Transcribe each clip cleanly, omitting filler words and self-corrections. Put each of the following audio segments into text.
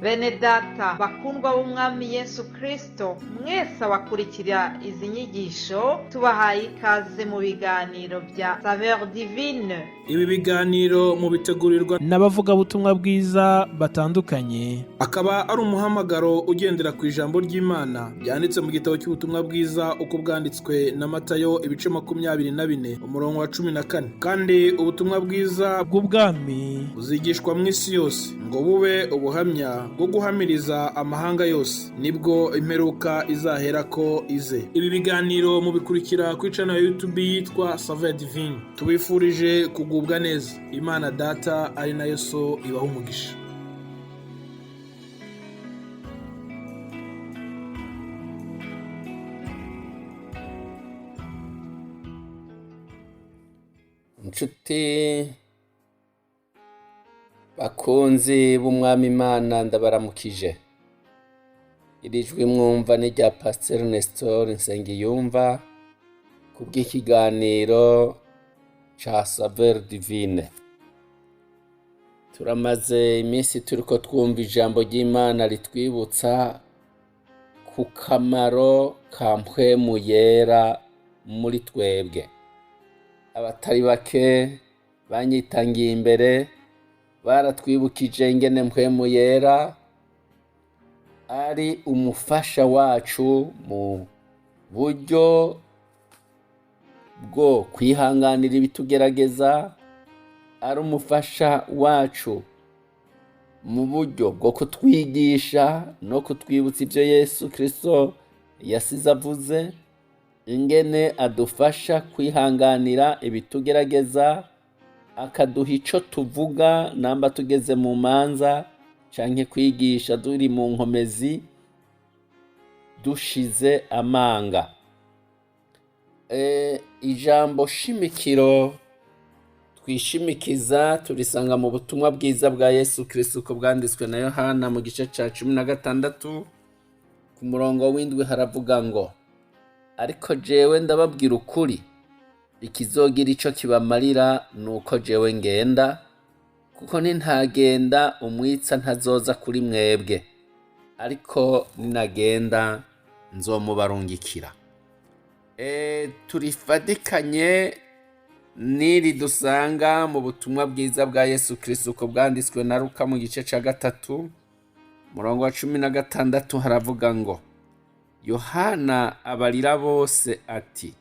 Bene data bakundwa b'Umwami Yesu Kristo, mwese abakurikira izi nyigisho, tubahaye ikaze mu biganiro bya Saveur Divine. Ibi biganiro mubitegurirwa n'abavugabutumwa bwiza batandukanye, akaba ari umuhamagaro ugendera ku ijambo ry'Imana ryanditse mu gitabo cy'ubutumwa bwiza uko bwanditswe na Matayo, ibice 24, umurongo wa 14. Kandi ubutumwa bwiza bw'ubwami buzigishwa mu isi yose ngo bube ubuhamya bwo guhamiriza amahanga yose, nibwo imperuka izaherako ize. Ibi biganiro mubikurikira kuri channel ya YouTube yitwa Saveur Divine. Tubifurije kugubwa neza. Imana Data ari nayo So ibaha umugisha. Inshuti bakunzi b'Umwami Imana, ndabaramukije. Iri jwi mwumva ni rya Pasiteri Nestor Nsengiyumva kubw'ikiganiro ca Saveur Divine. Turamaze iminsi turiko twumva ijambo ry'Imana ritwibutsa ku kamaro ka Mpwemu Yera muri twebwe. Abatari bake banyitangiye imbere baratwibukije ingene Mpwemu Yera ari umufasha wacu mu buryo bwo kwihanganira ibitugerageza, ari umufasha wacu mu buryo bwo kutwigisha no kutwibutsa ibyo Yesu Kristo yasize avuze, ingene adufasha kwihanganira ibitugerageza, akaduha ico tuvuga namba tugeze mu manza canke kwigisha turi mu nkomezi dushize amanga. Ijambo shimikiro twishimikiza turisanga mu butumwa bwiza bwa Yesu Kristo uko bwanditswe na Yohana mu gice ca 16 ku murongo w'7, haravuga ngo: "Ariko jewe ndababwira ukuri, ikizogira ico kibamarira ni uko jewe ngenda, kuko nintagenda umwitsa ntazoza kuri mwebwe, ariko ninagenda nzomubarungikira." Turifadikanye n'iri dusanga mu butumwa bwiza bwa Yesu Kristo uko bwanditswe na Luka mu gice ca 3, murongo wa 16, haravuga ngo: "Yohana abarira bose ati: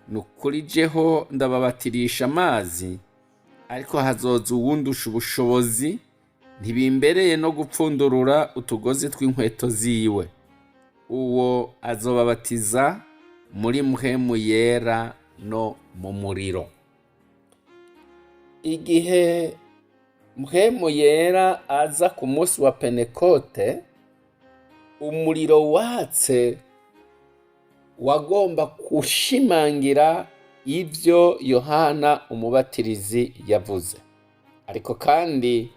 Nukuri jeho ndababatirisha amazi, ariko hazoza uwundusha ubushobozi, ntibimbereye no gupfundurura utugozi tw'inkweto ziwe. Uwo azobabatiza muri Mpwemu Yera no mu muriro." Igihe Mpwemu Yera aza ku munsi wa Penekote, umuriro watse wagomba gushimangira ibyo Yohana Umubatirizi yavuze, ariko kandi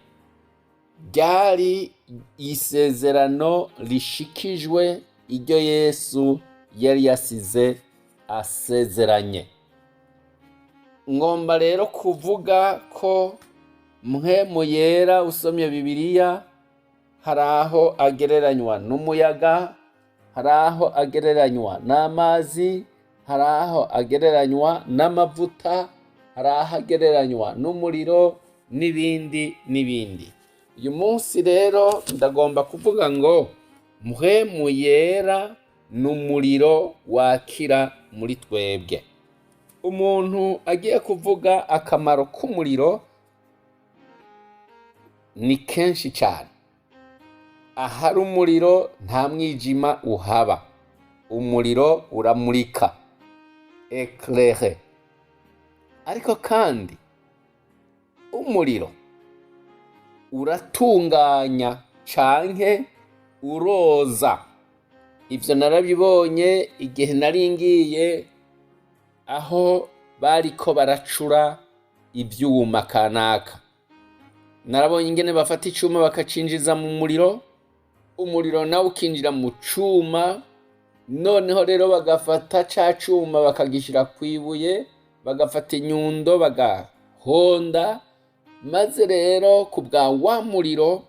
ryari isezerano rishikijwe iryo Yesu yari yasize asezeranye. Ngomba rero kuvuga ko Mpwemu Yera, usomye Bibiliya, hari aho agereranywa n'umuyaga, hari aho agereranywa n'amazi, hari aho agereranywa n'amavuta, hari aho agereranywa n'umuriro, n'ibindi n'ibindi. Uyu munsi rero ndagomba kuvuga ngo Mpwemu Yera ni umuriro wakira muri twebwe. Umuntu agiye kuvuga akamaro k'umuriro ni kenshi cyane. Ahari umuriro nta mwijima uhaba, umuriro uramurika, éclaire. Ariko kandi umuriro uratunganya canke uroza. Ivyo narabibonye igihe nari ngiye aho bariko baracura ivyuma kanaka. Narabonye ingene bafata icuma bakacinjiza mu muriro, umuriro nawe ukinjira mu cuma, noneho rero bagafata ca cuma bakagishira kw'ibuye, bagafata inyundo bagahonda, maze rero ku bwa wa muriro.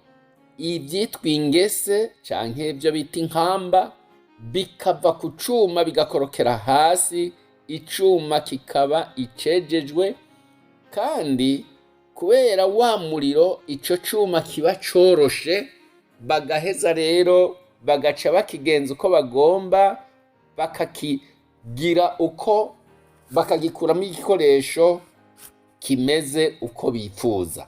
Ibyitwa ingese canke ibyo bita inkamba bikava ku cuma bigakorokera hasi, icuma kikaba icejejwe. Kandi kubera wa muriro, ico cuma kiba coroshe, bagaheza rero bagaca bakigenza uko bagomba, bakakigira uko, bakagikuramo igikoresho kimeze uko bifuza.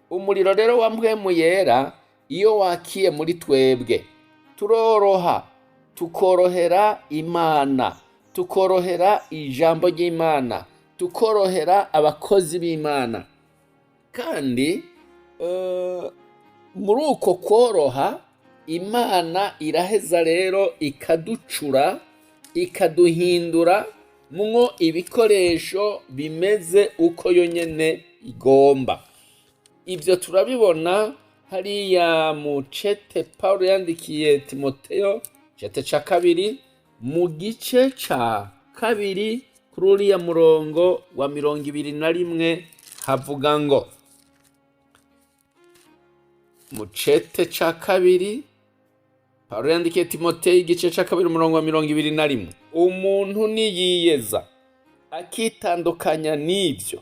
Umuriro rero wa Mpwemu Yera iyo wakiye muri twebwe, turoroha, tukorohera Imana, tukorohera ijambo ry'Imana, tukorohera abakozi b'Imana. Kandi muri uko koroha, Imana iraheza rero ikaducura, ikaduhindura mwo ibikoresho bimeze uko yonyene igomba. Ibyo turabibona hariya mu cete Paul yandikiye Timoteyo, cete ca kabiri, mu gice ca kabiri, kuri uriya murongo wa 21, havuga ngo, mu cete ca kabiri Pawulo yandikiye Timoteyo, igice ca kabiri, umurongo wa 21: "Umuntu niyiyeza akitandukanya n'ibyo,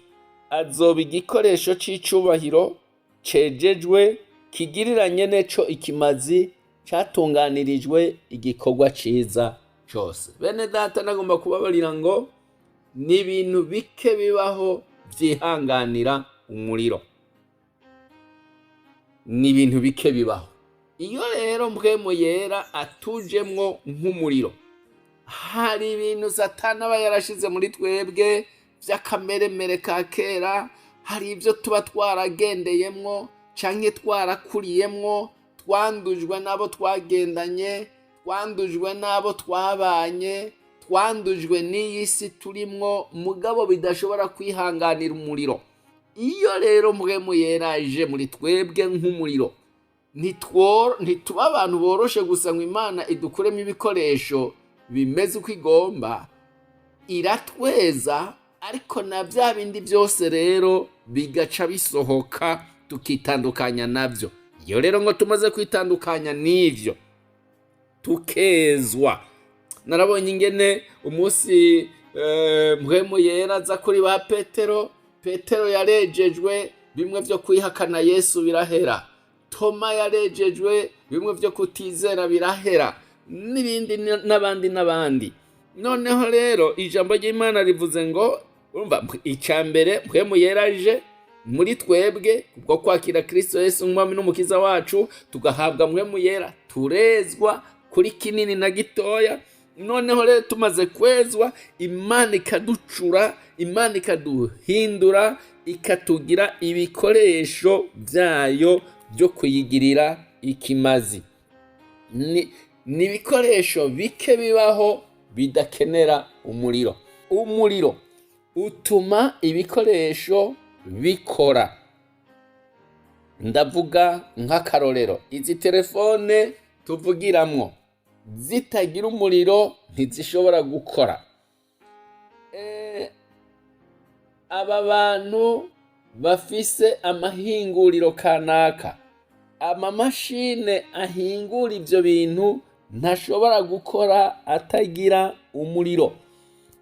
azoba igikoresho c'icubahiro cejejwe, kigiriranye neco ikimazi, catunganirijwe igikorwa ciza cose." Bene data, nagomba kubabarira ngo ni ibintu bike bibaho vyihanganira umuriro, ni ibintu bike bibaho. Iyo rero Mpwemu Yera atujemwo nk'umuriro, hari ibintu Satani aba yarashize muri twebwe vy'akameremere ka kera, hari ibyo tuba twaragendeyemwo canke twarakuriyemwo, twandujwe n'abo twagendanye, twandujwe n'abo twabanye, twandujwe n'iyi si turimwo, mugabo bidashobora kwihanganira umuriro. Iyo rero Mpwemu Yera aje muri twebwe nk'umuriro, ntituba abantu boroshe gusa ngo Imana idukuremo ibikoresho bimeze uko igomba. Iratweza, ariko na bya bindi byose rero bigaca bisohoka, tukitandukanya nabyo. Iyo rero ngo tumaze kwitandukanya n'ibyo, tukezwa. Narabonye ingene umunsi Mpwemu Yera aza kuri ba Petero, Petero yarejejwe, bimwe byo kwihakana Yesu birahera. Toma yarejejwe, bimwe byo kutizera birahera, n'ibindi n'abandi n'abandi. Noneho rero ijambo ry'Imana rivuze ngo, urumva, icya mbere, Mpwemu Yera aje muri twebwe kubwo kwakira Kristo Yesu nk'Umwami n'Umukiza wacu, tugahabwa Mpwemu Yera, turezwa kuri kinini na gitoya. Noneho rero tumaze kwezwa, Imana ikaducura, Imana ikaduhindura, ikatugira ibikoresho byayo byo kuyigirira ikimazi. Ni ibikoresho bike bibaho bidakenera umuriro. Umuriro utuma ibikoresho bikora. Ndavuga nk'akarorero, izi telefone tuvugiramwo zitagira umuriro ntizishobora gukora. Aba bantu bafise amahinguriro kanaka, amamashine ahingura ivyo bintu ntashobora gukora atagira umuriro.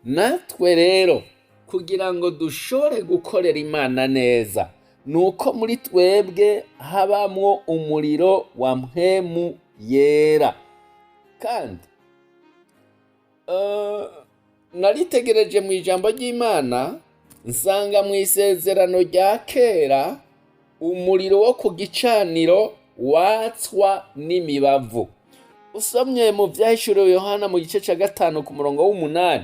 Natwe rero kugira ngo dushobore gukorera Imana neza, ni uko muri twebwe habamwo umuriro wa Mpwemu Yera. Kandi naritegereje mu ijambo ry'Imana, nsanga mu Isezerano rya Kera umuriro wo ku gicaniro watswa n'imibavu. Usomye mu Vyahishuriwe Yohana mu gice ca 5 ku murongo w'8,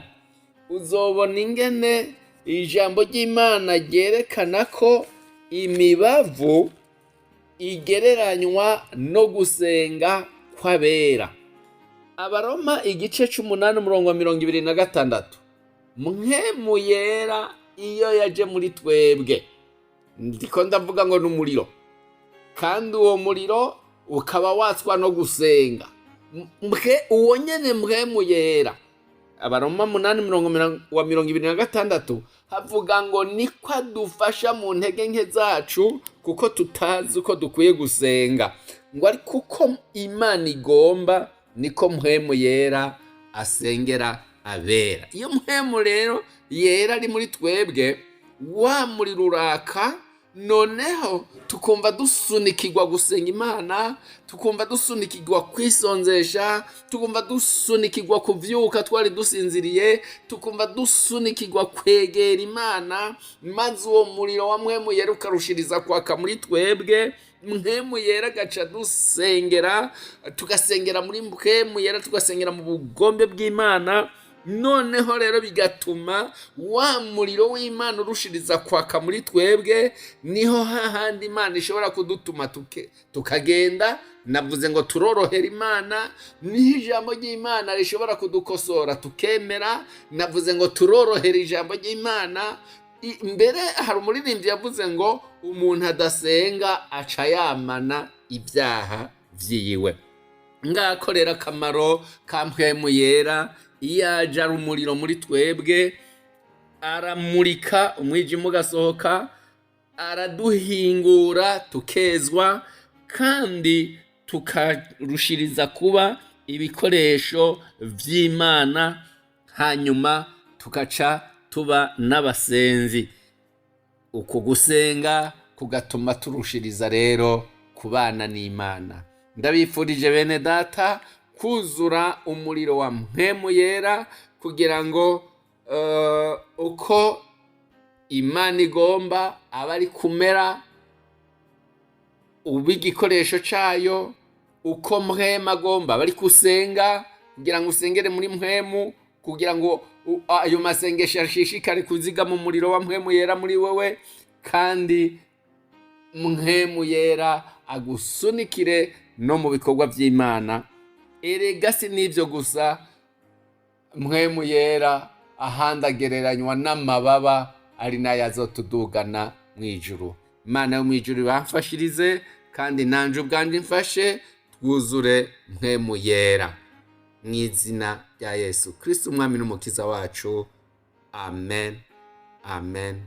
uzobona ingene ijambo ry'Imana ryerekana ko imibavu igereranywa no gusenga kw'abera. Abaroma igice c'8, umurongo wa 26: Mpwemu Yera iyo yaje muri twebwe, ndiko ndavuga ngo n'umuriro, kandi uwo muriro ukaba watswa no gusenga. Mwe uwo nyene Mpwemu Yera, Abaroma 8 mirongo wa 26, havuga ngo niko adufasha mu ntege nke zacu, kuko tutazi uko dukwiye gusenga. Ngo ariko uko Imana igomba niko Mpwemu Yera asengera abera. Iyo Mpwemu rero Yera ari muri twebwe, wa muriro uraka, noneho tukumva dusunikirwa gusenga Imana, tukumva dusunikirwa kwisonzesha, tukumva dusunikirwa kuvyuka twari dusinziriye, tukumva dusunikirwa kwegera Imana, maze uwo muriro wa Mpwemu Yera ukarushiriza kwaka muri twebwe. Mpwemu Yera agaca dusengera, tugasengera muri Mpwemu Yera, tugasengera mu bugombe bw'Imana. Noneho rero bigatuma wa muriro w'Imana urushiriza kwaka muri twebwe. Niho hahandi Imana ishobora kudutuma tukagenda. Navuze ngo turorohera Imana. Niho ijambo ry'Imana rishobora kudukosora tukemera. Navuze ngo turorohera ijambo ry'Imana. Mbere hari umuririmbyi yavuze ngo umuntu adasenga aca yamana ibyaha vyiwe. Ngako rero akamaro ka Mpwemu Yera. Iyo aje ari umuriro muri twebwe, aramurika umwijima ugasohoka, araduhingura tukezwa, kandi tukarushiriza kuba ibikoresho vy'Imana, hanyuma tugaca tuba n'abasenzi. Uku gusenga kugatuma turushiriza rero kubana n'Imana. Ndabifurije, bene data, kuzura umuriro wa Mpwemu Yera kugira ngo uko Imana igomba aba ari kumera, uba igikoresho cayo, uko Mpwemu agomba aba ari kusenga, kugira ngo usengere muri Mpwemu, kugira ngo ayo masengesho ashishikare kuzigama umuriro wa Mpwemu Yera muri wewe, kandi Mpwemu Yera agusunikire no mu bikorwa by'Imana. Erega si n'ibyo gusa, Mpwemu Yera ahandi agereranywa n'amababa, ari nayo azotudugana mu ijuru. Imana yo mu ijuru ibamfashirize, kandi nanje ubwanje mfashe twuzure Mpwemu Yera, mu izina rya Yesu Kristo, Umwami n'Umukiza wacu. Amen, amen.